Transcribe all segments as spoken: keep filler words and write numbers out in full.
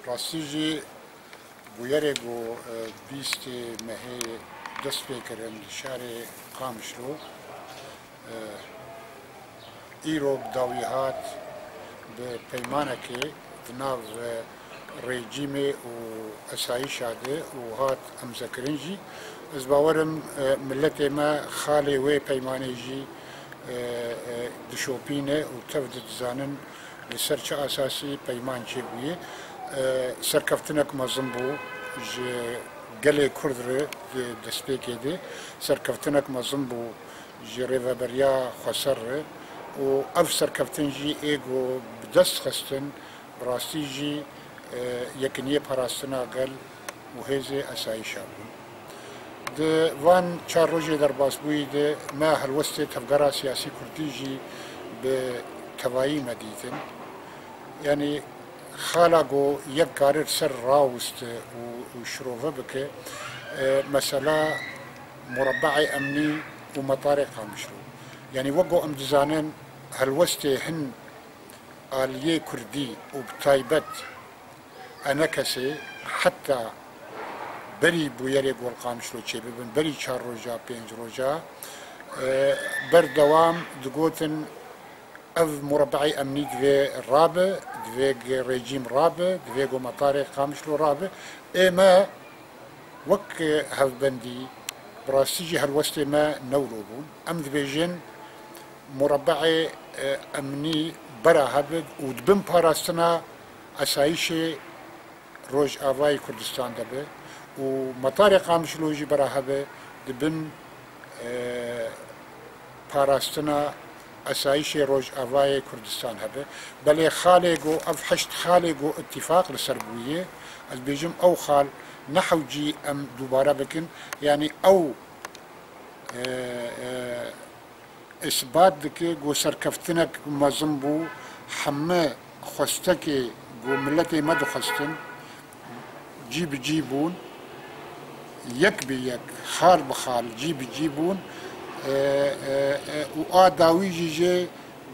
Rastî jî bûyerê ku, e, bîstê mehê dest pê kirin li şarê Qamişlo, e, îro bi dawî hat bi peymanekê di nav, e, rejîmê û esayîşa de û hat emzekirin jî. Ez bawerim, e, miletê me xalê wê peymanê jî, e, e, dişopîne û tev de dizanin li ser çi asasî peyman çêbûye. E, serkeftinek mezin bû ji gelê Kurd re di destpêkê de, serkeftinek mezin bû ji Rêveberiya Xweser re û ev serkeftin jî ê ku bi dest xistin, bi rastî jî, e, yekîniyê parastina gel û hêzê esayîşa bûn. Di van çar rojê derbasbûyî de me helwestê tevgera siyasî kurdî jî bi tevayî me dîtin. Yanî xala ku yek karir ser rawiste û, û şirove bike, e, mesela murebe'ê emnî û metarê Qamişlo. Yanî wek ku em dizanin helwestê hin aliyê kurdî û bi taybet enekesê heta berî bûyerê ku li Qamişlo çêbibin, berî çar roja, pênc roja, e, berdewam digotin, ev murebe'ê emnî divê rabe, divê ku rejîm rabe, divê ku metarê Qamişlo rabe. Ê me wek hevbendî, bi rastî jî helwestê me newro bûn. Em dibêjin murebe'ê, e, emnî bera hebe û di bin parastina esayîşê Rojavayê Kurdistan de be û metarê Qamişlo jî bera hebe di bin, e, parastina esayîşê Rojavayê Kurdistan hebe. Belê xalê ku, ev heşt xalê ku îtîfaq li ser bûye, ez bêjim ew xal ne hewcî em dubare bikin. Yanî ew, e, e, îsbat dike ku serkeftinek mezin bû, heme xwestekê ku miletê me dixwestin, cî bi cî bûn, yek bi yek, xal bi xal cî bi cî bûn, e, e, e, û a dawî jî jê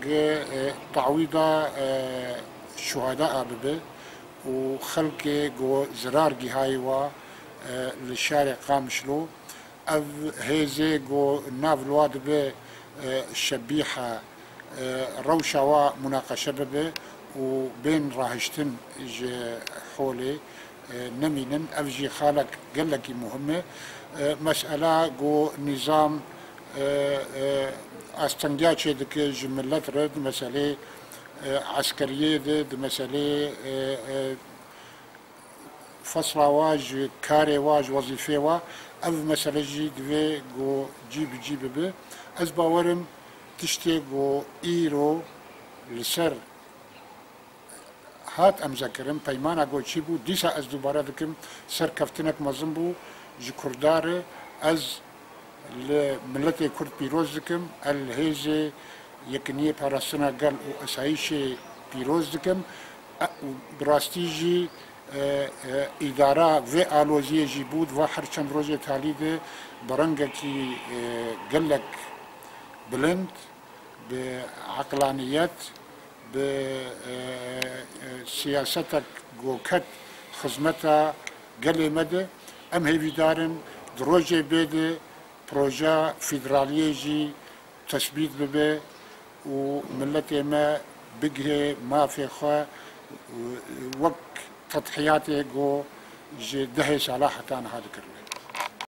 gi, e, tawîda, e, şuhada a bibe û xelkê ku zirar gihayî wa, e, li şarê Qamişlo, ev hêzê ku nav li wa dibe, e, şebîha, e, rewşa wa munaqeşe bibe û bên rahiştin ji holê, e, nemînin. Ev jî xalek gelekî muhim e. E, mesela ku nîzam, e, e, astengiya çêdike ji milet re di meselê, e, eskeriyê de, di meselê, e, e, fesla wa, ji karê wa, ji wezîfê wa, ev mesele jî divê ku cî bi cî bibe. Ez bawerim tiştê ku îro li ser hat emzekirin, peymana ku çî bû, dîsa ez dubare dikim, serkeftinek mezin bû ji Kurda re. Ez li miletê Kurd pîroz dikim, ez li hêzê Yekîniyê Parastina Gel û Esayîşê pîroz dikim. E, û bi rastî jî, e, e, îdara vê aloziyê jî bû, di va her çend rojê talî de bi rengekî, e, gelek bilind, bi eqlaniyet, bi, e, e, siyasetek ku ket xizmeta gelê me de. Em hêvîdar in di rojê bê de proja federaliyê jî tesbît bibe û miletê me bigihê mafê xwe, e, wek tedhiyatê ku ji dehê sala heta niha dikirin.